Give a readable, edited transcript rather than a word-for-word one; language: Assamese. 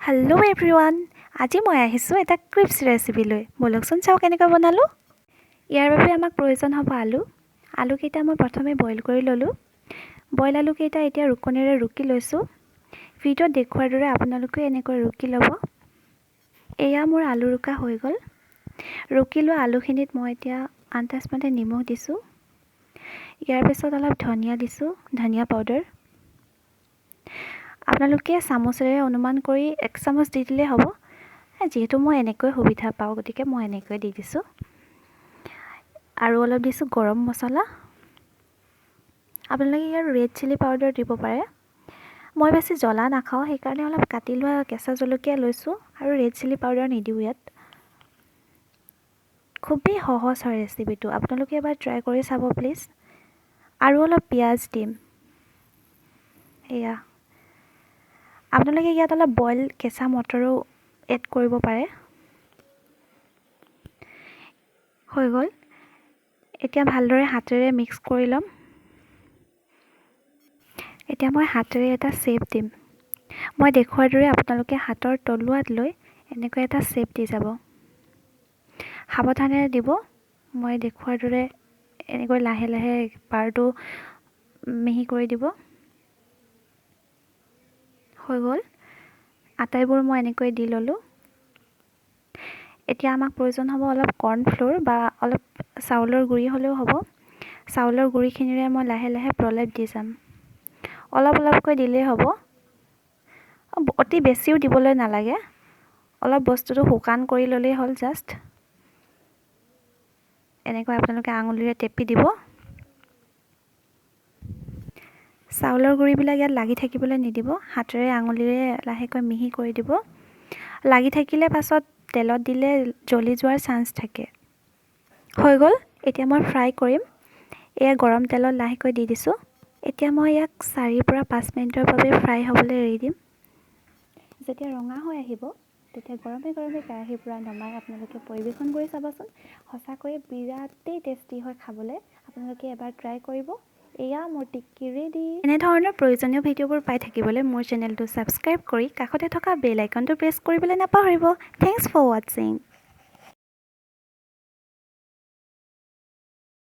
হেল্ল' এভৰিৱান, আজি মই আহিছোঁ এটা ক্ৰিপছ ৰেচিপি লৈ। ব'লকচোন চাওঁ কেনেকৈ বনালোঁ। ইয়াৰ বাবে আমাক প্ৰয়োজন হ'ব আলু। আলুকেইটা মই প্ৰথমে বইল কৰি ল'লোঁ। বইল আলুকেইটা এতিয়া ৰুকনিৰে ৰুকি লৈছোঁ। ভিডিঅ'ত দেখুওৱাৰ দৰে আপোনালোকেও এনেকৈ ৰুকি ল'ব। এয়া মোৰ আলু ৰুকা হৈ গ'ল। ৰুকি লোৱা আলুখিনিত মই এতিয়া আন্দাজমতে নিমখ দিছোঁ। ইয়াৰ পিছত অলপ ধনিয়া দিছোঁ, ধনিয়া পাউডাৰ। আপোনালোকে চামুচেৰে অনুমান কৰি এক চামুচ দি দিলেই হ'ব। যিহেতু মই এনেকৈ সুবিধা পাওঁ, গতিকে মই এনেকৈ দি দিছোঁ। আৰু অলপ দিছোঁ গৰম মছলা। আপোনালোকে ইয়াৰ ৰেড চিলি পাউডাৰ দিব পাৰে। মই বেছি জ্বলা নাখাওঁ, সেইকাৰণে অলপ কাটি লোৱা কেঁচা জলকীয়া লৈছোঁ আৰু ৰেড চিলি পাউডাৰ নিদিওঁ ইয়াত। খুবেই সহজ হয় ৰেচিপিটো, আপোনালোকে এবাৰ ট্ৰাই কৰি চাব প্লিজ। আৰু অলপ পিঁয়াজ দিম। এয়া আপোনালোকে ইয়াত অলপ বইল কেঁচা মটৰো এড কৰিব পাৰে। হৈ গ'ল। এতিয়া ভালদৰে হাতেৰে মিক্স কৰি ল'ম। এতিয়া মই হাতেৰে এটা শ্বেপ দিম। মই দেখুওৱাৰ দৰে আপোনালোকে হাতৰ তলুৱাত লৈ এনেকৈ এটা শ্বেপ দি যাব। সাৱধানেৰে দিব। মই দেখুওৱাৰ দৰে এনেকৈ লাহে লাহে পাৰটো মিহি কৰি দিব। হৈ গ'ল। আটাইবোৰ মই এনেকৈ দি ল'লোঁ। এতিয়া আমাক প্ৰয়োজন হ'ব অলপ কৰ্ণফ্ল'ৰ বা অলপ চাউলৰ গুড়ি হ'লেও হ'ব। চাউলৰ গুড়িখিনিৰে মই লাহে লাহে প্ৰলেপ দি যাম। অলপ অলপকৈ দিলেই হ'ব, অতি বেছিও দিবলৈ নালাগে। অলপ বস্তুটো শুকান কৰি ল'লেই হ'ল জাষ্ট। এনেকৈ আপোনালোকে আঙুলিৰে টেপি দিব। চাউলৰ গুড়িবিলাক ইয়াত লাগি থাকিবলৈ নিদিব, হাতেৰে আঙুলিৰে লাহেকৈ মিহি কৰি দিব। লাগি থাকিলে পাছত তেলত দিলে জ্বলি যোৱাৰ চান্স থাকে। হৈ গ'ল। এতিয়া মই ফ্ৰাই কৰিম। এয়া গৰম তেলত লাহেকৈ দি দিছোঁ। এতিয়া মই ইয়াক 4ৰ পৰা 5 মিনিটৰ বাবে ফ্ৰাই হ'বলৈ এৰি দিম। যেতিয়া ৰঙা হৈ আহিব তেতিয়া গৰমে গৰমে কেৰাহীৰ পৰা নমাই আপোনালোকে পৰিৱেশন কৰি চাবচোন। সঁচাকৈয়ে বিৰাটেই টেষ্টি হয় খাবলৈ। আপোনালোকে এবাৰ ট্ৰাই কৰিব। এয়া মোৰ টিক্কি ৰেডি। এনেধৰণৰ প্ৰয়োজনীয় ভিডিঅ'বোৰ পাই থাকিবলৈ মোৰ চেনেলটো ছাবস্ক্ৰাইব কৰি কাষতে থকা বেল আইকনটো প্ৰেছ কৰিবলৈ নাপাহৰিব। Thanks for ৱাটছিং।